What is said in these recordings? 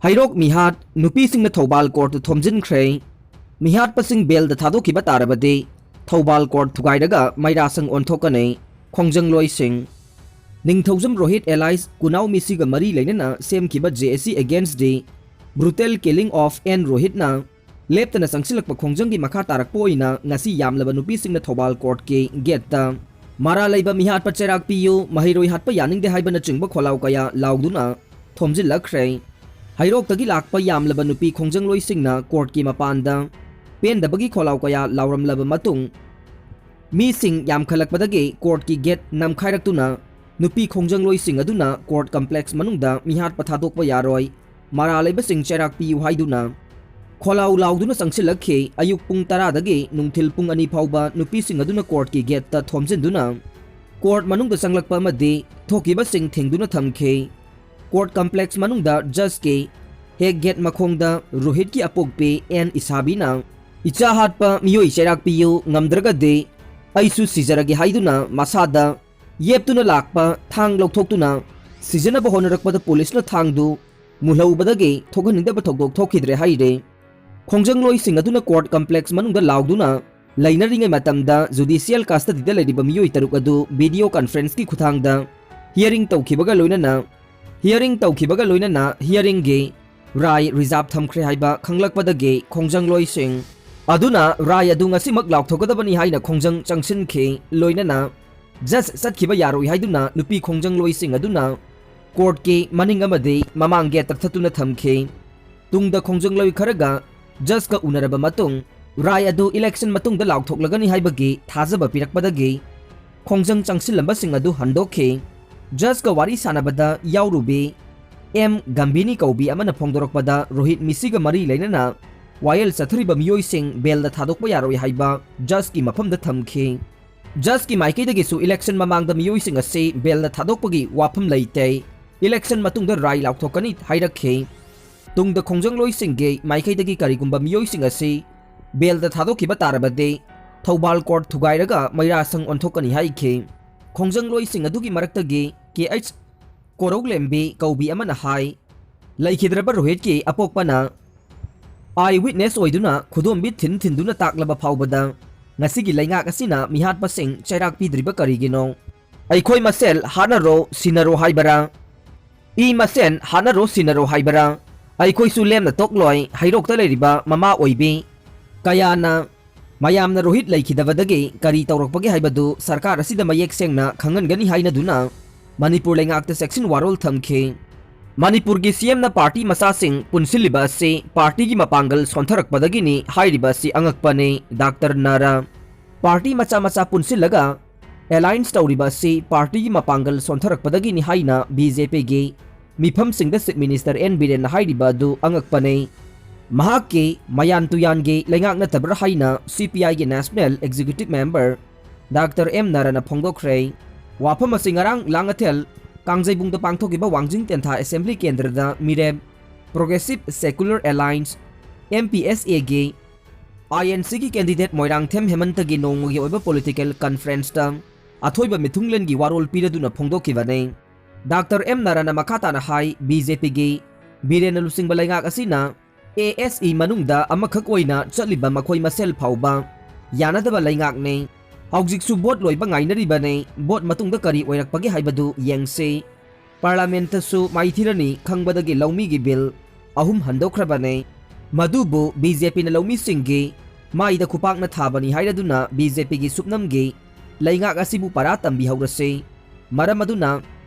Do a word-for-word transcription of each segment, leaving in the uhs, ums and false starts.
ꯍꯩꯔꯣꯛ ꯃꯤꯍꯥꯠ, ꯅꯨꯄꯤꯁꯤꯡꯅ ꯊꯧꯕꯥꯜ ꯀꯣꯔꯠꯇ ꯊꯣꯝꯖꯤꯟꯈ꯭ꯔꯦ꯫ ꯃꯤꯍꯥꯠꯄꯁꯤꯡ ꯕꯦꯜꯗ ꯊꯥꯗꯣꯛꯈꯤꯕ ꯇꯥꯔꯕꯗꯤ ꯊꯧꯕꯥꯜ ꯀꯣꯔꯠ ꯊꯨꯒꯥꯏꯔꯒ ꯃꯩꯔꯥꯁꯪ ꯑꯣꯟꯊꯣꯛꯀꯅꯤ꯫ ꯈꯣꯡꯖꯪꯂꯣꯏꯁꯤꯡ꯫ ꯅꯤꯡꯊꯧꯖꯝ ꯔꯣꯍꯤꯠ alias ꯀꯨꯅꯥꯎ ꯃꯤꯁꯤꯒ ꯃꯔꯤ ꯂꯩꯅꯅ ꯁꯦꯝꯈꯤꯕ J S C against the brutal killing of N ꯔꯣꯍꯤꯠꯅ ꯂꯦꯞꯇꯅ ꯆꯪꯁꯤꯜꯂꯛꯄ ꯈꯣꯡꯖꯪꯒꯤ ꯃꯈꯥ ꯇꯥꯔꯛꯄ ꯑꯣꯏꯅ ꯉꯁꯤ ꯌꯥꯝꯂꯕ ꯅꯨꯄꯤꯁꯤꯡꯅ ꯊꯧꯕꯥꯜ ꯀꯣꯔꯠꯀꯤ ꯒꯦꯠꯇ ꯃꯔꯥ ꯂꯩꯕ ꯃꯤꯍꯥꯠꯄ ꯆꯩꯔꯥꯛ ꯄꯤꯌꯨ, ꯃꯍꯩꯔꯣꯏ ꯍꯥꯠꯄ ꯌꯥꯅꯤꯡꯗꯦ ꯍꯥꯏꯕꯅꯆꯤꯡꯕ ꯈꯣꯜꯂꯥꯎ ꯀꯌꯥ ꯂꯥꯎꯗꯨꯅ ꯊꯣꯝꯖꯤꯜꯂꯛꯈ꯭ꯔꯦ꯫ ꯍꯩꯔꯣꯛꯇꯒꯤ ꯂꯥꯛꯄ ꯌꯥꯝꯂꯕ ꯅꯨꯄꯤ ꯈꯣꯡꯖꯪꯂꯣꯏꯁꯤꯡꯅ ꯀꯣꯔꯠꯀꯤ ꯃꯄꯥꯟꯗ ꯄꯦꯟꯗꯕꯒꯤ ꯈꯣꯜꯂꯥꯎ ꯀꯌꯥ ꯂꯥꯎꯔꯝꯂꯕ ꯃꯇꯨꯡ, ꯃꯤꯁꯤꯡ ꯌꯥꯝꯈꯠꯂꯛꯄꯗꯒꯤ ꯀꯣꯔꯠꯀꯤ ꯒꯦꯠ ꯅꯝꯈꯥꯏꯔꯛꯇꯨꯅ ꯅꯨꯄꯤ ꯈꯣꯡꯖꯪꯂꯣꯏꯁꯤꯡ ꯑꯗꯨꯅ ꯀꯣꯔꯠ ꯀꯝꯄ꯭ꯂꯦꯛꯁ ꯃꯅꯨꯡꯗ ꯃꯤꯍꯥꯠꯄ ꯊꯥꯗꯣꯛꯄ ꯌꯥꯔꯣꯏ, ꯃꯔꯥ ꯂꯩꯕꯁꯤꯡ ꯆꯩꯔꯥꯛ ꯄꯤꯌꯨ ꯍꯥꯏꯗꯨꯅ ꯈꯣꯜꯂꯥꯎ ꯂꯥꯎꯗꯨꯅ ꯆꯪꯁꯤꯜꯂꯛꯈꯤ꯫ ꯑꯌꯨꯛ ꯄꯨꯡ ꯇꯔꯥꯗꯒꯤ ꯅꯨꯡꯊꯤꯜ ꯄꯨꯡ ꯑꯅꯤ ꯐꯥꯎꯕ ꯅꯨꯄꯤꯁꯤꯡ ꯑꯗꯨꯅ ꯀꯣꯔꯠꯀꯤ ꯒꯦꯠꯇ ꯊꯣꯝꯖꯤꯟꯗꯨꯅ ꯀꯣꯔꯠ ꯃꯅꯨꯡꯗ ꯆꯪꯂꯛꯄ ꯑꯃꯗꯤ ꯊꯣꯛꯈꯤꯕꯁꯤꯡ ꯊꯤꯡꯗꯨꯅ ꯊꯝꯈꯤ꯫ ꯀꯣꯔꯠ ꯀꯝꯄ꯭ꯂꯦꯛꯁ ꯃꯅꯨꯡꯗ ꯖꯁꯀꯤ ꯍꯦꯛ ꯒꯦꯠ ꯃꯈꯣꯡꯗ ꯔꯣꯍꯤꯠꯀꯤ ꯑꯄꯣꯛꯄꯤ ꯑꯦꯟ ꯏꯁꯥꯕꯤꯅ, "ꯏꯆꯥ ꯍꯥꯠꯄ ꯃꯤꯑꯣꯏ ꯆꯩꯔꯥꯛ ꯄꯤꯌꯨ, ꯉꯝꯗ꯭ꯔꯒꯗꯤ ꯑꯩꯁꯨ ꯁꯤꯖꯔꯒꯦ" ꯍꯥꯏꯗꯨꯅ ꯃꯁꯥꯗ ꯌꯦꯞꯇꯨꯅ ꯂꯥꯛꯄ ꯊꯥꯡ ꯂꯧꯊꯣꯛꯇꯨꯅ ꯁꯤꯖꯅꯕ ꯍꯣꯠꯅꯔꯛꯄꯗ ꯄꯨꯂꯤꯁꯅ ꯊꯥꯡꯗꯨ ꯃꯨꯜꯍꯧꯕꯗꯒꯤ ꯊꯣꯛꯍꯟꯅꯤꯡꯗꯕ ꯊꯧꯗꯣꯛ ꯊꯣꯛꯈꯤꯗ꯭ꯔꯦ ꯍꯥꯏꯔꯦ꯫ ꯈꯣꯡꯖꯪꯂꯣꯏꯁꯤꯡ ꯑꯗꯨꯅ ꯀꯣꯔꯠ ꯀꯝꯄ꯭ꯂꯦꯛꯁ ꯃꯅꯨꯡꯗ ꯂꯥꯎꯗꯨꯅ ꯂꯩꯅꯔꯤꯉꯩ ꯃꯇꯝꯗ ꯖꯨꯗꯤꯁꯤꯌꯦꯜ ꯀꯁꯇꯗꯤꯗ ꯂꯩꯔꯤꯕ ꯃꯤꯑꯣꯏ ꯇꯔꯨꯛ ꯑꯗꯨ ꯚꯤꯗꯤꯑꯣ ꯀꯟꯐ꯭ꯔꯦꯟꯁꯀꯤ ꯈꯨꯠꯊꯥꯡꯗ ꯍꯤꯌꯔꯤꯡ ꯇꯧꯈꯤꯕꯒ ꯂꯣꯏꯅꯅ, ꯍꯤꯌꯔꯤꯡ ꯇꯧꯈꯤꯕꯒ ꯂꯣꯏꯅꯅ ꯍꯤꯌꯔꯤꯡꯒꯤ ꯔꯥꯏ ꯔꯤꯖꯥꯕ ꯊꯝꯈ꯭ꯔꯦ ꯍꯥꯏꯕ ꯈꯪꯂꯛꯄꯗꯒꯤ ꯈꯣꯡꯖꯪꯂꯣꯏꯁꯤꯡ ꯑꯗꯨꯅ ꯔꯥꯏ ꯑꯗꯨ ꯉꯁꯤꯃꯛ ꯂꯥꯎꯊꯣꯛꯀꯗꯕꯅꯤ ꯍꯥꯏꯅ ꯈꯣꯡꯖꯪ ꯆꯪꯁꯤꯟꯈꯤ꯫ ꯂꯣꯏꯅꯅ ꯖꯁ ꯆꯠꯈꯤꯕ ꯌꯥꯔꯣꯏ ꯍꯥꯏꯗꯨꯅ ꯅꯨꯄꯤ ꯈꯣꯡꯖꯪꯂꯣꯏꯁꯤꯡ ꯑꯗꯨꯅ ꯀꯣꯔꯠꯀꯤ ꯃꯅꯤꯡ ꯑꯃꯗꯤ ꯃꯃꯥꯡ ꯒꯦꯠꯇ ꯊꯠꯇꯨꯅ ꯊꯝꯈꯤ꯫ ꯇꯨꯡꯗ ꯈꯣꯡꯖꯪꯂꯣꯏ ꯈꯔꯒ ꯖꯁꯀ ꯎꯅꯔꯕ ꯃꯇꯨꯡ ꯔꯥꯏ ꯑꯗꯨ ꯏꯂꯦꯛꯁꯟ ꯃꯇꯨꯡꯗ ꯂꯥꯎꯊꯣꯛꯂꯒꯅꯤ ꯍꯥꯏꯕꯒꯤ ꯊꯥꯖꯕ ꯄꯤꯔꯛꯄꯗꯒꯤ ꯈꯣꯡꯖꯪ ꯆꯪꯁꯤꯜꯂꯝꯕꯁꯤꯡ ꯑꯗꯨ ꯍꯟꯗꯣꯛꯈꯤ꯫ ꯖꯁꯀ ꯋꯥꯔꯤ ꯁꯥꯟꯅꯕꯗ ꯌꯥꯎꯔꯨꯕꯤ ꯑꯦꯝ ꯒꯝꯚꯤꯅꯤ ꯀꯧꯕꯤ ꯑꯃꯅ ꯐꯣꯡꯗꯣꯔꯛꯄꯗ ꯔꯣꯍꯤꯠ ꯃꯤꯁꯤꯒ ꯃꯔꯤ ꯂꯩꯅꯅ ꯋꯥꯌꯦꯜ ꯆꯠꯊꯔꯤꯕ ꯃꯤꯑꯣꯏꯁꯤꯡ ꯕꯦꯜꯗ ꯊꯥꯗꯣꯛꯄ ꯌꯥꯔꯣꯏ ꯍꯥꯏꯕ ꯖꯁꯀꯤ ꯃꯐꯝꯗ ꯊꯝꯈꯤ꯫ ꯖꯁꯀꯤ ꯃꯥꯏꯀꯩꯗꯒꯤꯁꯨ ꯏꯂꯦꯛꯁꯟ ꯃꯃꯥꯡꯗ ꯃꯤꯑꯣꯏꯁꯤꯡ ꯑꯁꯤ ꯕꯦꯜꯗ ꯊꯥꯗꯣꯛꯄꯒꯤ ꯋꯥꯐꯝ ꯂꯩꯇꯦ, ꯏꯂꯦꯛꯁꯟ ꯃꯇꯨꯡꯗ ꯔꯥꯏ ꯂꯥꯎꯊꯣꯛꯀꯅꯤ ꯍꯥꯏꯔꯛꯈꯤ꯫ ꯇꯨꯡꯗ ꯈꯣꯡꯖꯪꯂꯣꯏꯁꯤꯡꯒꯤ ꯃꯥꯏꯀꯩꯗꯒꯤ ꯀꯔꯤꯒꯨꯝꯕ ꯃꯤꯑꯣꯏꯁꯤꯡ ꯑꯁꯤ ꯕꯦꯜꯗ ꯊꯥꯗꯣꯛꯈꯤꯕ ꯇꯥꯔꯕꯗꯤ ꯊꯧꯕꯥꯜ ꯀꯣꯔꯠ ꯊꯨꯒꯥꯏꯔꯒ ꯃꯩꯔꯥꯁꯪ ꯑꯣꯟꯊꯣꯛꯀꯅꯤ ꯍꯥꯏꯈꯤ꯫ ꯈꯣꯡꯖꯪꯂꯣꯏꯁꯤꯡ ꯑꯗꯨꯒꯤ ꯃꯔꯛꯇꯒꯤ ꯀꯦ ꯑꯩꯆ ꯀꯣꯔꯧꯂꯦꯝꯕꯤ ꯀꯧꯕꯤ ꯑꯃꯅ ꯍꯥꯏ, ꯂꯩꯈꯤꯗ꯭ꯔꯕ ꯔꯣꯍꯤꯠꯀꯤ ꯑꯄꯣꯛꯄꯅ ꯑꯥꯏ ꯋꯤꯠꯅꯦꯁ ꯑꯣꯏꯗꯨꯅ ꯈꯨꯗꯣꯝꯕꯤ ꯊꯤꯟ ꯊꯤꯟꯗꯨꯅ ꯇꯥꯛꯂꯕ ꯐꯥꯎꯕꯗ ꯉꯁꯤꯒꯤ ꯂꯩꯉꯥꯛ ꯑꯁꯤꯅ ꯃꯤꯍꯥꯠꯄꯁꯤꯡ ꯆꯩꯔꯥꯛ ꯄꯤꯗ꯭ꯔꯤꯕ ꯀꯔꯤꯒꯤꯅꯣ? ꯑꯩꯈꯣꯏ ꯃꯁꯦꯜ ꯍꯥꯠꯅꯔꯣ ꯁꯤꯟꯅꯔꯣ ꯍꯥꯏꯕꯔꯥ? ꯏ ꯃꯁꯦꯟ ꯍꯥꯠꯅꯔꯣ ꯁꯤꯟꯅꯔꯣ ꯍꯥꯏꯕꯔꯥ? ꯑꯩꯈꯣꯏꯁꯨ ꯂꯦꯝꯅ ꯇꯣꯛꯂꯣꯏ꯫ ꯍꯩꯔꯣꯛꯇ ꯂꯩꯔꯤꯕ ꯃꯃꯥ ꯑꯣꯏꯕꯤ ꯀꯌꯥꯅ ꯃꯌꯥꯝꯅ ꯔꯣꯍꯤꯠ ꯂꯩꯈꯤꯗꯕꯗꯒꯤ ꯀꯔꯤ ꯇꯧꯔꯛꯄꯒꯦ ꯍꯥꯏꯕꯗꯨ ꯁꯔꯀꯥꯔ ꯑꯁꯤꯗ ꯃꯌꯦꯛ ꯁꯦꯡꯅ ꯈꯪꯍꯟꯒꯅꯤ ꯍꯥꯏꯅꯗꯨꯅ ꯃꯅꯤꯄꯨꯔ ꯂꯩꯉꯥꯛꯇ ꯆꯦꯛꯁꯤꯟ ꯋꯥꯔꯣꯜ ꯊꯝꯈꯤ꯫ ꯃꯅꯤꯄꯨꯔꯒꯤ ꯁꯤ ꯑꯦꯝꯅ ꯄꯥꯔꯇꯤ ꯃꯆꯥꯁꯤꯡ ꯄꯨꯟꯁꯤꯜꯂꯤꯕ ꯑꯁꯤ ꯄꯥꯔꯇꯤꯒꯤ ꯃꯄꯥꯡꯒꯜ ꯁꯣꯟꯊꯔꯛꯄꯗꯒꯤꯅꯤ ꯍꯥꯏꯔꯤꯕ ꯑꯁꯤ ꯑꯉꯛꯄꯅꯤ꯫ ꯗꯥꯛꯇꯔ ꯅꯥꯔꯥ꯫ ꯄꯥꯔꯇꯤ ꯃꯆꯥ ꯃꯆꯥ ꯄꯨꯟꯁꯤꯜꯂꯒ ꯑꯦꯂꯥꯏꯟꯁ ꯇꯧꯔꯤꯕ ꯑꯁꯤ ꯄꯥꯔꯇꯤꯒꯤ ꯃꯄꯥꯡꯒꯜ ꯁꯣꯟꯊꯔꯛꯄꯗꯒꯤꯅꯤ ꯍꯥꯏꯅ ꯕꯤ ꯖꯦ ꯄꯤꯒꯤ ꯃꯤꯐꯝꯁꯤꯡꯗ ꯆꯤꯐ ꯃꯤꯅꯤꯁꯇꯔ ꯑꯦꯟ ꯕꯤꯔꯦꯟꯅ ꯍꯥꯏꯔꯤꯕ ꯑꯗꯨ ꯑꯉꯛꯄꯅꯤ꯫ ꯃꯍꯥꯛꯀꯤ ꯃꯌꯥꯟ ꯇꯨꯌꯥꯟꯒꯤ ꯂꯩꯉꯥꯛ ꯅꯠꯇꯕ꯭ꯔꯥ ꯍꯥꯏꯅ ꯁꯤ ꯄꯤ ꯑꯥꯏꯒꯤ national executive member doctor M ꯅꯥꯔꯥꯅ ꯐꯣꯡꯗꯣꯛꯈ꯭ꯔꯦ꯫ ꯋꯥꯐꯝ ꯑꯁꯤ ꯉꯔꯥꯡ ꯂꯥꯡꯉꯊꯦꯜ ꯀꯥꯡꯖꯩꯕꯨꯡꯗ ꯄꯥꯡꯊꯣꯛꯈꯤꯕ ꯋꯥꯡꯖꯤꯡ ꯇꯦꯟꯊꯥ ꯑꯦꯁꯦꯝꯕ꯭ꯂꯤ ꯀꯦꯟꯗ꯭ꯔꯗ ꯃꯤꯔꯦꯞ progressive secular alliance, M P S ꯑꯦꯒꯤ, ꯑꯥꯏ ꯑꯦꯟ ꯁꯤꯒꯤ ꯀꯦꯟꯗꯤꯗꯦꯠ ꯃꯣꯏꯔꯥꯡꯊꯦꯝ ꯍꯦꯃꯟꯇꯒꯤ ꯅꯣꯡꯃꯒꯤ ꯑꯣꯏꯕ ꯄꯣꯂꯤꯇꯤꯀꯦꯜ ꯀꯟꯐꯔꯦꯟꯁꯇ ꯑꯊꯣꯏꯕ ꯃꯤꯊꯨꯡꯂꯦꯟꯒꯤ ꯋꯥꯔꯣꯜ ꯄꯤꯔꯗꯨꯅ ꯐꯣꯡꯗꯣꯛꯈꯤꯕꯅꯤ꯫ ꯗꯥꯛꯇꯔ ꯑꯦꯝ ꯅꯥꯔꯥꯅ ꯃꯈꯥ ꯇꯥꯅ ꯍꯥꯏ, ꯕꯤ ꯖꯦ ꯄꯤꯒꯤ ꯕꯤꯔꯦꯟꯅ ꯂꯨꯆꯤꯡꯕ ꯂꯩꯉꯥꯛ ꯑꯁꯤꯅ ꯑꯦ ꯑꯦꯁ ꯏ ꯃꯅꯨꯡꯗ ꯑꯃꯈꯛ ꯑꯣꯏꯅ ꯆꯠꯂꯤꯕ ꯃꯈꯣꯏ ꯃꯁꯦꯜ ꯐꯥꯎꯕ ꯌꯥꯅꯗꯕ ꯂꯩꯉꯥꯛꯅꯤ꯫ ꯍꯧꯖꯤꯛꯁꯨ ꯚꯣꯠ ꯂꯣꯏꯕ ꯉꯥꯏꯅꯔꯤꯕꯅꯤ꯫ ꯚꯣꯠ ꯃꯇꯨꯡꯗ ꯀꯔꯤ ꯑꯣꯏꯔꯛꯄꯒꯦ ꯍꯥꯏꯕꯗꯨ ꯌꯦꯡꯁꯤ꯫ ꯄꯥꯔꯂꯥꯃꯦꯟꯇꯁꯨ ꯃꯥꯏꯊꯤꯔꯅꯤ ꯈꯪꯕꯗꯒꯤ ꯂꯧꯃꯤꯒꯤ ꯕꯤꯜ ꯑꯍꯨꯝ ꯍꯟꯗꯣꯛꯈ꯭ꯔꯕꯅꯤ꯫ ꯃꯗꯨꯕꯨ ꯕꯤ ꯖꯦ ꯄꯤꯅ ꯂꯧꯃꯤꯁꯤꯡꯒꯤ ꯃꯥꯏꯗ ꯈꯨꯄꯥꯛꯅ ꯊꯥꯕꯅꯤ ꯍꯥꯏꯔꯗꯨꯅ ꯕꯤ ꯖꯦ ꯄꯤꯒꯤ ꯁꯨꯞꯅꯝꯒꯤ ꯂꯩꯉꯥꯛ ꯑꯁꯤꯕꯨ ꯄꯔꯥ ꯇꯝꯕꯤꯍꯧꯔꯁꯤ꯫ ꯃꯔꯝ ꯑꯗꯨꯅ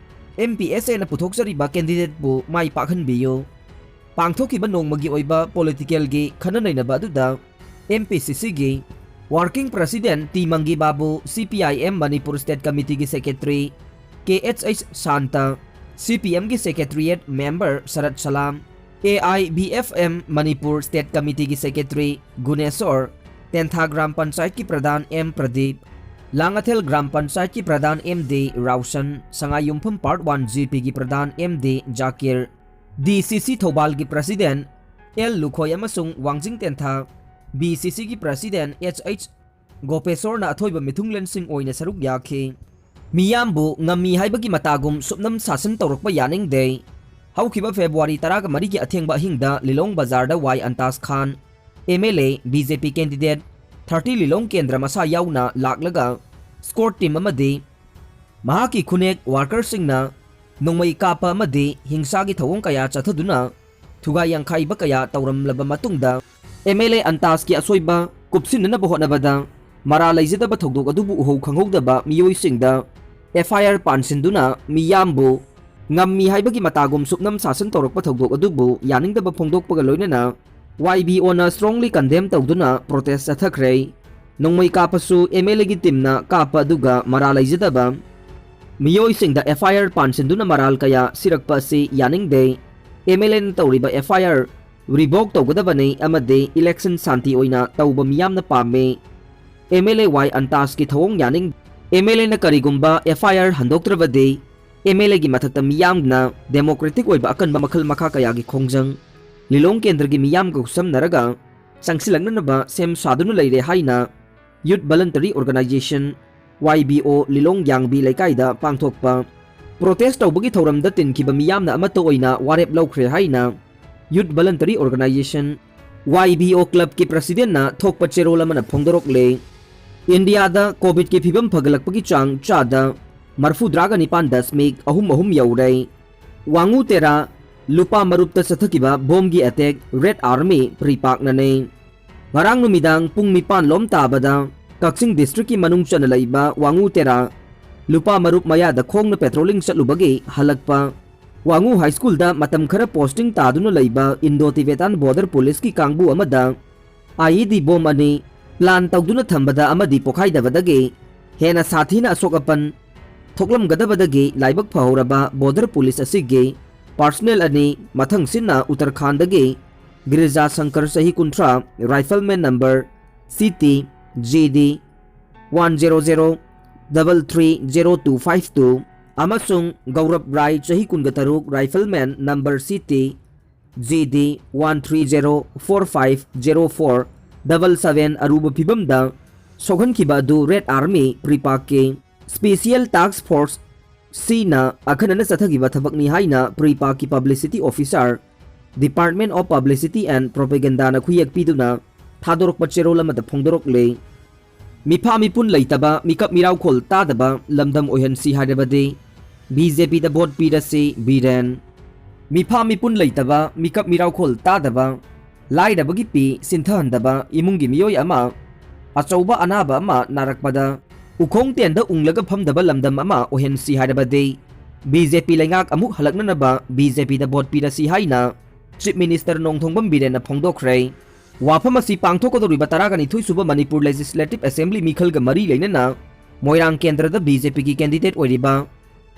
ꯑꯦꯝ ꯄꯤ ꯑꯦꯁ ꯑꯦꯅ ꯄꯨꯊꯣꯛꯆꯔꯤꯕ ꯀꯦꯟꯗꯤꯗꯦꯠꯄꯨ ꯃꯥꯏ ꯄꯥꯛꯍꯟꯕꯤꯌꯨ꯫ ꯄꯥꯡꯊꯣꯛꯈꯤꯕ ꯅꯣꯡꯃꯒꯤ ꯑꯣꯏꯕ ꯄꯣꯂꯤꯇꯤꯀꯦꯜꯒꯤ ꯈꯟꯅ ꯅꯩꯅꯕ ꯑꯗꯨꯗ ꯑꯦꯝ ꯄꯤ ꯁꯤ ꯁꯤꯒꯤ working president T Mangi Babu, C P I M Manipur state ꯀꯃꯤꯇꯤꯒꯤ secretary K H H Shanta, C P ꯑꯦꯝꯒꯤ secretariat member Sarat Salam, A I B F M Manipur state ꯀꯃꯤꯇꯤꯒꯤ ꯁꯦꯀ꯭ꯔꯦꯇꯔꯤ ꯒꯨꯅꯦꯁꯣꯔ, ꯇꯦꯟꯊꯥ ꯒ꯭ꯔꯥꯝ ꯄꯟꯆꯥꯌꯠꯀꯤ ꯄ꯭ꯔꯙꯥꯟ ꯑꯦꯝ ꯄ꯭ꯔꯗꯤꯞ, ꯂꯥꯡꯉꯊꯦꯜ ꯒ꯭ꯔꯥꯝ ꯄꯟꯆꯥꯌꯠꯀꯤ ꯄ꯭ꯔꯙꯥꯟ ꯑꯦꯝ ꯗꯤ ꯔꯥꯎꯁꯟ, ꯁꯉꯥꯏꯌꯨꯝꯐꯝ ꯄꯥꯔꯠ ꯋꯥꯟ ꯖꯤ ꯄꯤꯒꯤ ꯄ꯭ꯔꯙꯥꯟ M D Zakir, ꯗꯤ ꯁꯤ ꯁꯤ ꯊꯧꯕꯥꯜꯒꯤ president L Lukhoi ꯑꯃꯁꯨꯡ ꯋꯥꯡꯖꯤꯡ ꯇꯦꯟꯊꯥ ꯕꯤ ꯁꯤ ꯁꯤꯒꯤ ꯄ꯭ꯔꯁꯤꯗꯦꯟ ꯑꯦꯆ ꯑꯩꯆ ꯒꯣꯄꯦꯁꯣꯔꯅ ꯑꯊꯣꯏꯕ ꯃꯤꯊꯨꯡꯂꯦꯟꯁꯤꯡ ꯑꯣꯏꯅ ꯁꯔꯨꯛ ꯌꯥꯈꯤ꯫ ꯃꯤꯌꯥꯝꯕꯨ ꯉꯝꯃꯤ ꯍꯥꯏꯕꯒꯤ ꯃꯇꯥꯒꯨꯝ ꯁꯨꯞꯅꯝ ꯁꯥꯁꯟ ꯇꯧꯔꯛꯄ ꯌꯥꯅꯤꯡꯗꯦ꯫ ꯍꯧꯈꯤꯕ ꯐꯦꯕ꯭ꯔꯨꯋꯥꯔꯤ ꯇꯔꯥꯒ ꯃꯔꯤꯒꯤ ꯑꯊꯦꯡꯕ ꯑꯍꯤꯡꯗ ꯂꯤꯂꯣꯡ ꯕꯖꯥꯔꯗ Y Antaz Khan, M L A, B J P candidate, thirty Lilong ꯀꯦꯟꯗ꯭ꯔ ꯃꯁꯥ ꯌꯥꯎꯅ ꯂꯥꯛꯂꯒ escort team ꯑꯃꯗꯤ ꯃꯍꯥꯛꯀꯤ ꯈꯨꯅꯦꯛ workerꯁꯤꯡꯅ ꯅꯣꯡꯃꯩ ꯀꯥꯞꯄ ꯑꯃꯗꯤ ꯍꯤꯡꯁꯥꯒꯤ ꯊꯧꯑꯣꯡ ꯀꯌꯥ ꯆꯠꯊꯗꯨꯅ ꯊꯨꯒꯥꯏ ꯌꯥꯡꯈꯥꯏꯕ ꯀꯌꯥ ꯇꯧꯔꯝꯂꯕ ꯃꯇꯨꯡꯗ, ꯑꯦꯝ ꯑꯦꯜ ꯑꯦ ꯑꯟꯇꯥꯖꯀꯤ ꯑꯁꯣꯏꯕ ꯀꯨꯞꯁꯤꯟꯅꯅꯕ ꯍꯣꯠꯅꯕꯗ ꯃꯔꯥꯜ ꯂꯩꯖꯗꯕ ꯊꯧꯗꯣꯛ ꯑꯗꯨꯕꯨ ꯎꯍꯧ ꯈꯪꯍꯧꯗꯕ ꯃꯤꯑꯣꯏꯁꯤꯡꯗ ꯑꯦꯐ ꯑꯥꯏ ꯑꯥꯔ ꯄꯥꯟꯁꯤꯟꯗꯨꯅ ꯃꯤꯌꯥꯝꯕꯨ ꯉꯝꯃꯤ ꯍꯥꯏꯕꯒꯤ ꯃꯇꯥꯒꯨꯝ ꯁꯨꯞꯅꯝ ꯁꯥꯁꯟ ꯇꯧꯔꯛꯄ ꯊꯧꯗꯣꯛ ꯑꯗꯨꯕꯨ ꯌꯥꯅꯤꯡꯗꯕ ꯐꯣꯡꯗꯣꯛꯄꯒ ꯂꯣꯏꯅꯅ ꯋꯥꯏ ꯕꯤ ꯑꯣꯅ strongly condemn ꯇꯧꯗꯨꯅ protest ꯆꯠꯊꯈ꯭ꯔꯦ꯫ ꯅꯣꯡꯃꯩ ꯀꯥꯞꯄꯁꯨ ꯑꯦꯝ ꯑꯦꯜ ꯑꯦꯒꯤ teamꯅ ꯀꯥꯞꯄ ꯑꯗꯨꯒ ꯃꯔꯥꯜ ꯂꯩꯖꯗꯕ ꯃꯤꯑꯣꯏꯁꯤꯡꯗ ꯑꯦꯐ ꯑꯥꯏ ꯑꯥꯔ ꯄꯥꯟꯁꯤꯟꯗꯨꯅ ꯃꯔꯥꯜ ꯀꯌꯥ ꯁꯤꯔꯛꯄ ꯑꯁꯤ ꯌꯥꯅꯤꯡꯗꯦ꯫ ꯑꯦꯝ ꯑꯦꯜ ꯑꯦꯅ ꯇꯧꯔꯤꯕ ꯑꯦꯐ ꯑꯥꯏ ꯑꯥꯔ revoke ꯇꯧꯒꯗꯕꯅꯤ ꯑꯃꯗꯤ election ꯁꯥꯟꯇꯤ ꯑꯣꯏꯅ ꯇꯧꯕ ꯃꯤꯌꯥꯝꯅ ꯄꯥꯝꯃꯤ꯫ ꯑꯦꯝ ꯑꯦꯜ ꯑꯦ ꯋꯥꯏ ꯑꯟꯇꯥꯖꯀꯤ ꯊꯧꯑꯣꯡ ꯌꯥꯅꯤꯡ꯫ ꯑꯦꯝ ꯑꯦꯜ ꯑꯦꯅ ꯀꯔꯤꯒꯨꯝꯕ ꯑꯦꯐ ꯑꯥꯏ ꯑꯥꯔ ꯍꯟꯗꯣꯛꯇ꯭ꯔꯕꯗꯤ ꯑꯦꯝ ꯑꯦꯜ ꯑꯦꯒꯤ ꯃꯊꯛꯇ ꯃꯤꯌꯥꯝꯅ democratic ꯑꯣꯏꯕ ꯑꯀꯟꯕ ꯃꯈꯜ ꯃꯈꯥ ꯀꯌꯥꯒꯤ ꯈꯣꯡꯖꯪ ꯂꯤꯂꯣꯡ ꯀꯦꯟꯗ꯭ꯔꯒꯤ ꯃꯤꯌꯥꯝꯒ ꯈꯨꯠꯁꯝꯅꯔꯒ ꯆꯪꯁꯤꯜꯂꯛꯅꯅꯕ ꯁꯦꯝ ꯁꯥꯗꯨꯅ ꯂꯩꯔꯦ ꯍꯥꯏꯅ Youth Voluntary Organisation, Y B ꯑꯣ, ꯂꯤꯂꯣꯡ ꯌꯥꯡꯕꯤ ꯂꯩꯀꯥꯏꯗ ꯄꯥꯡꯊꯣꯛꯄ protest ꯇꯧꯕꯒꯤ ꯊꯧꯔꯝꯗ ꯇꯤꯟꯈꯤꯕ ꯃꯤꯌꯥꯝꯅ ꯑꯃꯠꯇ ꯑꯣꯏꯅ ꯋꯥꯔꯦꯞ ꯂꯧꯈ꯭ꯔꯦ ꯍꯥꯏꯅ Youth Voluntary Organisation, Y B ꯑꯣ, clubꯀꯤ presidentꯅ ꯊꯣꯛꯄ ꯆꯦꯔꯣꯜ ꯑꯃꯅ ꯐꯣꯡꯗꯣꯔꯛꯂꯦ꯫ ꯏꯟꯗꯤꯌꯥꯗ COVIDꯀꯤ ꯐꯤꯕꯝ ꯐꯒꯠꯂꯛꯄꯒꯤ ꯆꯥꯡ ꯆꯥꯗ ꯃꯔꯐꯨꯇꯔꯥꯒ ꯅꯤꯄꯥꯟ ꯗꯁꯃꯤꯛ ꯑꯍꯨꯝ ꯑꯍꯨꯝ ꯌꯧꯔꯦ꯫ ꯋꯥꯉꯨ ꯇꯦꯔꯥ ꯂꯨꯄꯥ ꯃꯔꯨꯞꯇ ꯆꯠꯊꯈꯤꯕ bombꯒꯤ attack Red Army PREPAKꯅꯅꯤ꯫ ꯉꯔꯥꯡ ꯅꯨꯃꯤꯗꯥꯡ ꯄꯨꯡ ꯅꯤꯄꯥꯟ ꯂꯣꯝ ꯇꯥꯕꯗ ꯀꯛꯆꯤꯡ districtꯀꯤ ꯃꯅꯨꯡ ꯆꯟꯅ ꯂꯩꯕ ꯋꯥꯉꯨ ꯇꯦꯔꯥ ꯂꯨꯄꯥ ꯃꯔꯨꯞ ꯃꯌꯥꯗ ꯈꯣꯡꯅ patrolling ꯆꯠꯂꯨꯕꯒꯤ ꯍꯜꯂꯛꯄ ꯋꯥꯉꯨ High Schoolꯗ ꯃꯇꯝ ꯈꯔ posting ꯇꯥꯗꯨꯅ ꯂꯩꯕ Indo-Tibetan Border Policeꯀꯤ ꯀꯥꯡꯕꯨ ꯑꯃꯗ I E D bomb ꯑꯅꯤ plan ꯇꯧꯗꯨꯅ ꯊꯝꯕꯗ ꯑꯃꯗꯤ ꯄꯣꯈꯥꯏꯗꯕꯗꯒꯤ ꯍꯦꯟꯅ ꯁꯥꯊꯤꯅ ꯑꯁꯣꯛ ꯑꯄꯟ ꯊꯣꯛꯂꯝꯒꯗꯕꯗꯒꯤ ꯂꯥꯏꯕꯛ ꯐꯍꯧꯔꯕ Border Police ꯑꯁꯤꯒꯤ personnel ꯑꯅꯤ ꯃꯊꯪꯁꯤꯠꯅ ꯎꯠꯇꯔꯈꯥꯟꯗꯒꯤ ꯒꯤꯔꯤꯖꯥ ꯁꯪꯀꯔ, ꯆꯍꯤ ꯀꯨꯟꯊ꯭ꯔꯥ, rifleman number C T G D one zero zero double three zero two five two ꯑꯃꯁꯨꯡ ꯒꯧꯔꯕ ꯔꯥꯏ, ꯆꯍꯤ ꯀꯨꯟꯒ ꯇꯔꯨꯛ, rifleman number C T G D one three zero four five zero four double seven ꯑꯔꯨꯕ ꯐꯤꯕꯝꯗ ꯁꯣꯛꯍꯟꯈꯤꯕ ꯑꯗꯨ Red Army PREPAKꯀꯤ Special Task Force ꯁꯤꯅ ꯑꯈꯟꯅꯅ ꯆꯠꯊꯈꯤꯕ ꯊꯕꯛꯅꯤ ꯍꯥꯏꯅ PREPAꯛꯀꯤ publicity officer, Department of Publicity and Propagandaꯅ ꯈꯨꯌꯦꯛ ꯄꯤꯗꯨꯅ ꯊꯥꯗꯣꯔꯛꯄ ꯆꯦꯔꯣꯜ ꯑꯃꯗ ꯐꯣꯡꯗꯣꯔꯛꯂꯤ꯫ ꯃꯤꯐꯥ ꯃꯤꯄꯨꯟ ꯂꯩꯇꯕ, ꯃꯤꯀꯞ ꯃꯤꯔꯥꯎꯈꯣꯜ ꯇꯥꯗꯕ ꯂꯝꯗꯝ ꯑꯣꯏꯍꯟꯁꯤ ꯍꯥꯏꯔꯕꯗꯤ BJPꯗ ꯚꯣꯠ ꯄꯤꯔꯁꯤ, ꯕꯤꯔꯦꯟ꯫ ꯃꯤꯐꯥ ꯃꯤꯄꯨꯟ ꯂꯩꯇꯕ, ꯃꯤꯀꯞ ꯃꯤꯔꯥꯎꯈꯣꯜ ꯇꯥꯗꯕ, ꯂꯥꯏꯔꯕꯒꯤ ꯄꯤ ꯁꯤꯟꯊꯍꯟꯗꯕ ꯏꯃꯨꯡꯒꯤ ꯃꯤꯑꯣꯏ ꯑꯃ, ꯑꯆꯧꯕ ꯑꯅꯥꯕ ꯑꯃ ꯅꯥꯔꯛꯄꯗ ꯎꯈꯣꯡ ꯇꯦꯟꯗ ꯎꯪꯂꯒ ꯐꯝꯗꯕ ꯂꯝꯗꯝ ꯑꯃ ꯑꯣꯏꯍꯟꯁꯤ ꯍꯥꯏꯔꯕꯗꯤ BJP ꯂꯩꯉꯥꯛ ꯑꯃꯨꯛ ꯍꯜꯂꯛꯅꯅꯕ BJPꯗ ꯚꯣꯠ ꯄꯤꯔꯁꯤ ꯍꯥꯏꯅ Chief Minister ꯅꯣꯡꯊꯣꯝꯕꯝ ꯕꯤꯔꯦꯟꯅ ꯐꯣꯡꯗꯣꯛꯈ꯭ꯔꯦ꯫ ꯋꯥꯐꯝ ꯑꯁꯤ ꯄꯥꯡꯊꯣꯛꯀꯗꯧꯔꯤꯕ ꯇꯔꯥꯅꯤꯊꯣꯏ ꯁꯨꯕ ꯃꯅꯤꯄꯨꯔ Legislative Assembly ꯃꯤꯈꯜꯒ ꯃꯔꯤ ꯂꯩꯅꯅ ꯃꯣꯏꯔꯥꯡ ꯀꯦꯟꯗ꯭ꯔꯗ BJPꯒꯤ candidate ꯑꯣꯏꯔꯤꯕ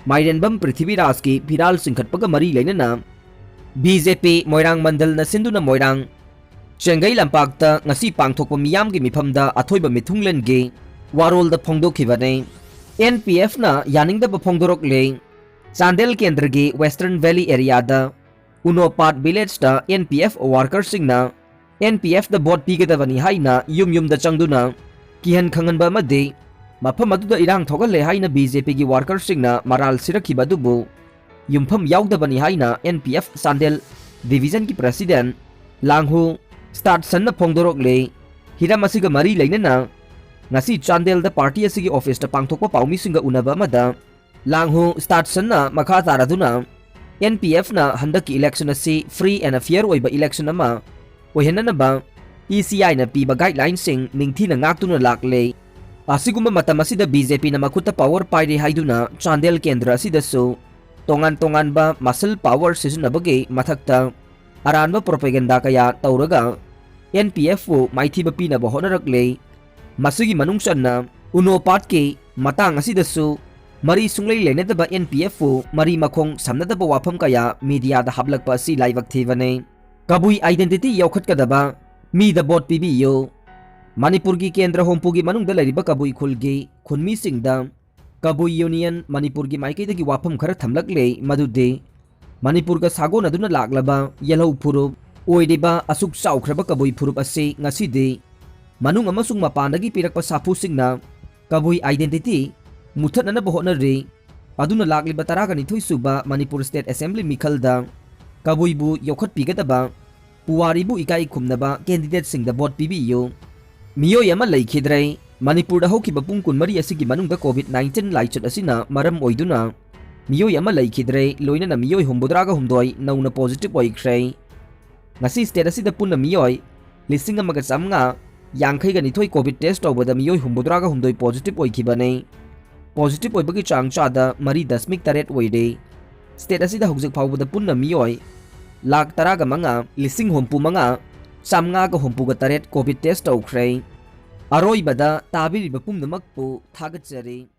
ꯃꯥꯏꯔꯦꯟꯕꯝ ꯄ꯭ꯔꯤꯊꯤꯕꯤꯔꯥꯖꯀꯤ ꯐꯤꯔꯥꯜ ꯆꯤꯡꯈꯠꯄꯒ ꯃꯔꯤ ꯂꯩꯅꯅ BJP ꯃꯣꯏꯔꯥꯡ ꯃꯟꯗꯜꯅ ꯁꯤꯟꯗꯨꯅ ꯃꯣꯏꯔꯥꯡ ꯆꯦꯡꯒꯩ ꯂꯝꯄꯥꯛꯇ ꯉꯁꯤ ꯄꯥꯡꯊꯣꯛꯄ ꯃꯤꯌꯥꯝꯒꯤ ꯃꯤꯐꯝꯗ ꯑꯊꯣꯏꯕ ꯃꯤꯊꯨꯡꯂꯦꯟꯒꯤ ꯋꯥꯔꯣꯜꯗ ꯐꯣꯡꯗꯣꯛꯈꯤꯕꯅꯤ꯫ NPFꯅ ꯌꯥꯅꯤꯡꯗꯕ ꯐꯣꯡꯗꯣꯔꯛꯂꯦ꯫ ꯆꯥꯟꯗꯦꯜ ꯀꯦꯟꯗ꯭ꯔꯒꯤ Western Valley areaꯗ ꯎꯅꯣꯄꯥꯠ villageꯇ NPF workerꯁꯤꯡꯅ NPFꯗ ꯚꯣꯠ ꯄꯤꯒꯗꯕꯅꯤ ꯍꯥꯏꯅ ꯌꯨꯝ ꯌꯨꯝꯗ ꯆꯪꯗꯨꯅ ꯀꯤꯍꯟ ꯈꯪꯍꯟꯕ ꯑꯃꯗꯤ ꯃꯐꯝ ꯑꯗꯨꯗ ꯏꯔꯥꯡ ꯊꯣꯛꯍꯜꯂꯦ ꯍꯥꯏꯅ BJPꯒꯤ workerꯁꯤꯡꯅ ꯃꯔꯥꯜ ꯁꯤꯔꯛꯈꯤꯕ ꯑꯗꯨꯕꯨ ꯌꯨꯝꯐꯝ ꯌꯥꯎꯗꯕꯅꯤ ꯍꯥꯏꯅ NPF ꯆꯥꯟꯗꯦꯜ Divisionꯒꯤ President ꯂꯥꯡꯍꯨ ꯁ꯭ꯇꯥꯠꯁꯟꯅ ꯐꯣꯡꯗꯣꯔꯛꯂꯦ꯫ ꯍꯤꯔꯝ ꯑꯁꯤꯒ ꯃꯔꯤ ꯂꯩꯅꯅ ꯉꯁꯤ ꯆꯥꯟꯗꯦꯜꯗ party ꯑꯁꯤꯒꯤ officeꯇ ꯄꯥꯡꯊꯣꯛꯄ ꯄꯥꯎꯃꯤꯁꯤꯡꯒ ꯎꯅꯕ ꯑꯃꯗ ꯂꯥꯡꯍꯨ ꯁ꯭ꯇꯥꯠꯁꯟꯅ ꯃꯈꯥ ꯇꯥꯔꯗꯨꯅ NPFꯅ ꯍꯟꯗꯛꯀꯤ election ꯑꯁꯤ free and fair ꯑꯣꯏꯕ election ꯑꯃ ꯑꯣꯏꯍꯟꯅꯅꯕ ECIꯅ ꯄꯤꯕ guidelineꯁꯤꯡ ꯅꯤꯡꯊꯤꯅ ꯉꯥꯛꯇꯨꯅ ꯂꯥꯛꯂꯦ꯫ ꯑꯁꯤꯒꯨꯝꯕ ꯃꯇꯝ ꯑꯁꯤꯗ BJPꯅ ꯃꯈꯨꯠꯇ power ꯄꯥꯏꯔꯦ ꯍꯥꯏꯗꯨꯅ ꯆꯥꯟꯗꯦꯜ ꯀꯦꯟꯗ꯭ꯔ ꯑꯁꯤꯗꯁꯨ ꯇꯣꯉꯥꯟ ꯇꯣꯉꯥꯟꯕ muscle power ꯁꯤꯖꯤꯟꯅꯕꯒꯤ ꯃꯊꯛꯇ ꯑꯔꯥꯟꯕ propaganda ꯀꯌꯥ ꯇꯧꯔꯒ NPFꯄꯨ ꯃꯥꯏꯊꯤꯕ ꯄꯤꯅꯕ ꯍꯣꯠꯅꯔꯛꯂꯦ꯫ ꯃꯁꯤꯒꯤ ꯃꯅꯨꯡ ꯆꯟꯅ ꯎꯅꯣ ꯄꯥꯠꯀꯤ ꯃꯇꯥꯡ ꯑꯁꯤꯗꯁꯨ ꯃꯔꯤ ꯁꯨꯡꯂꯩ ꯂꯩꯅꯗꯕ NPFꯄꯨ ꯃꯔꯤ ꯃꯈꯣꯡ ꯁꯝꯅꯗꯕ ꯋꯥꯐꯝ ꯀꯌꯥ mediaꯗ ꯍꯥꯞꯂꯛꯄ ꯑꯁꯤ ꯂꯥꯏꯕꯛ ꯊꯤꯕꯅꯤ꯫ ꯀꯕꯨꯏ identity ꯌꯣꯛꯈꯠꯀꯗꯕ ꯃꯤꯗ ꯚꯣꯠ ꯄꯤꯕꯤꯌꯨ꯫ ꯃꯅꯤꯄꯨꯔꯒꯤ ꯀꯦꯟꯗ꯭ꯔ ꯍꯨꯝꯐꯨꯒꯤ ꯃꯅꯨꯡꯗ ꯂꯩꯔꯤꯕ ꯀꯕꯨꯏ ꯈꯨꯜꯒꯤ ꯈꯨꯟꯃꯤꯁꯤꯡꯗ ꯀꯕꯨꯏ Union ꯃꯅꯤꯄꯨꯔꯒꯤ ꯃꯥꯏꯀꯩꯗꯒꯤ ꯋꯥꯐꯝ ꯈꯔ ꯊꯝꯂꯛꯂꯦ, ꯃꯗꯨꯗꯤ ꯃꯅꯤꯄꯨꯔꯒ ꯁꯥꯒꯣꯟꯅꯗꯨꯅ ꯂꯥꯛꯂꯕ ꯌꯦꯜꯍꯧ ꯐꯨꯔꯨꯞ ꯑꯣꯏꯔꯤꯕ ꯑꯁꯨꯛ ꯆꯥꯎꯈ꯭ꯔꯕ ꯀꯕꯨꯏ ꯐꯨꯔꯨꯞ ꯑꯁꯤ ꯉꯁꯤꯗꯤ ꯃꯅꯨꯡ ꯑꯃꯁꯨꯡ ꯃꯄꯥꯟꯗꯒꯤ ꯄꯤꯔꯛꯄ ꯁꯥꯐꯨꯁꯤꯡꯅ ꯀꯕꯨꯏ identity ꯃꯨꯊꯠꯅꯅꯕ ꯍꯣꯠꯅꯔꯤ꯫ ꯑꯗꯨꯅ ꯂꯥꯛꯂꯤꯕ ꯇꯔꯥꯒ ꯅꯤꯊꯣꯏ ꯁꯨꯕ ꯃꯅꯤꯄꯨꯔ ꯁ꯭ꯇꯦꯠ ꯑꯦꯁꯦꯝꯕ꯭ꯂꯤ ꯃꯤꯈꯜꯗ ꯀꯕꯨꯏꯕꯨ ꯌꯣꯛꯈꯠꯄꯤꯒꯗꯕ, ꯄꯨꯋꯥꯔꯤꯕꯨ ꯏꯀꯥꯏ ꯈꯨꯝꯅꯕ ꯀꯦꯟꯗꯤꯗꯦꯠꯁꯤꯡꯗ ꯚꯣꯠ ꯄꯤꯕꯤꯌꯨ꯫ ꯃꯤꯑꯣꯏ ꯑꯃ ꯂꯩꯈꯤꯗ꯭ꯔꯦ꯫ ꯃꯅꯤꯄꯨꯔꯗ ꯍꯧꯈꯤꯕ ꯄꯨꯡ ꯀꯨꯟꯃꯔꯤ ꯑꯁꯤꯒꯤ ꯃꯅꯨꯡꯗ ꯀꯣꯚꯤꯗ ꯅꯥꯏꯟꯇꯤꯟ ꯂꯥꯏꯆꯠ ꯑꯁꯤꯅ ꯃꯔꯝ ꯑꯣꯏꯗꯨꯅ ꯃꯤꯑꯣꯏ ꯑꯃ ꯂꯩꯈꯤꯗ꯭ꯔꯦ, ꯂꯣꯏꯅꯅ ꯃꯤꯑꯣꯏ ꯍꯨꯝꯐꯨꯇꯔꯥꯒ ꯍꯨꯝꯗꯣꯏ ꯅꯧꯅ ꯄꯣꯖꯤꯇꯤꯚ ꯑꯣꯏꯈ꯭ꯔꯦ꯫ ꯉꯁꯤ ꯁ꯭ꯇꯦꯠ ꯑꯁꯤꯗ ꯄꯨꯟꯅ ꯃꯤꯑꯣꯏ ꯂꯤꯁꯤꯡ ꯑꯃꯒ ꯆꯥꯝꯃꯉꯥ ꯌꯥꯡꯈꯩꯒ ꯅꯤꯊꯣꯏ ꯀꯣꯚꯤꯗ ꯇꯦꯁ ꯇꯧꯕꯗ ꯃꯤꯑꯣꯏ ꯍꯨꯝꯐꯨꯇꯔꯥꯒ ꯍꯨꯝꯗꯣꯏ ꯄꯣꯖꯤꯇꯤꯚ ꯑꯣꯏꯈꯤꯕꯅꯤ꯫ ꯄꯣꯖꯤꯇꯤꯚ ꯑꯣꯏꯕꯒꯤ ꯆꯥꯡ ꯆꯥꯗ ꯃꯔꯤ ꯗꯁꯃꯤꯛ ꯇꯔꯦꯠ ꯑꯣꯏꯔꯦ꯫ ꯁ꯭ꯇꯦꯠ ꯑꯁꯤꯗ ꯍꯧꯖꯤꯛ ꯐꯥꯎꯕꯗ ꯄꯨꯟꯅ ꯃꯤꯑꯣꯏ ꯂꯥꯈ ꯇꯔꯥꯒ ꯃꯉꯥ, ꯂꯤꯁꯤꯡ ꯍꯨꯝꯐꯨ ꯃꯉꯥ, ꯆꯥꯝꯃꯉꯥꯒ ꯍꯨꯝꯐꯨꯒ ꯇꯔꯦꯠ ꯀꯣꯚꯤꯗ ꯇꯦꯁ ꯇꯧꯈ꯭ꯔꯦ꯫ ꯑꯔꯣꯏꯕꯗ ꯇꯥꯕꯤꯔꯤꯕ ꯄꯨꯝꯅꯃꯛꯄꯨ ꯊꯥꯒꯠꯆꯔꯤ꯫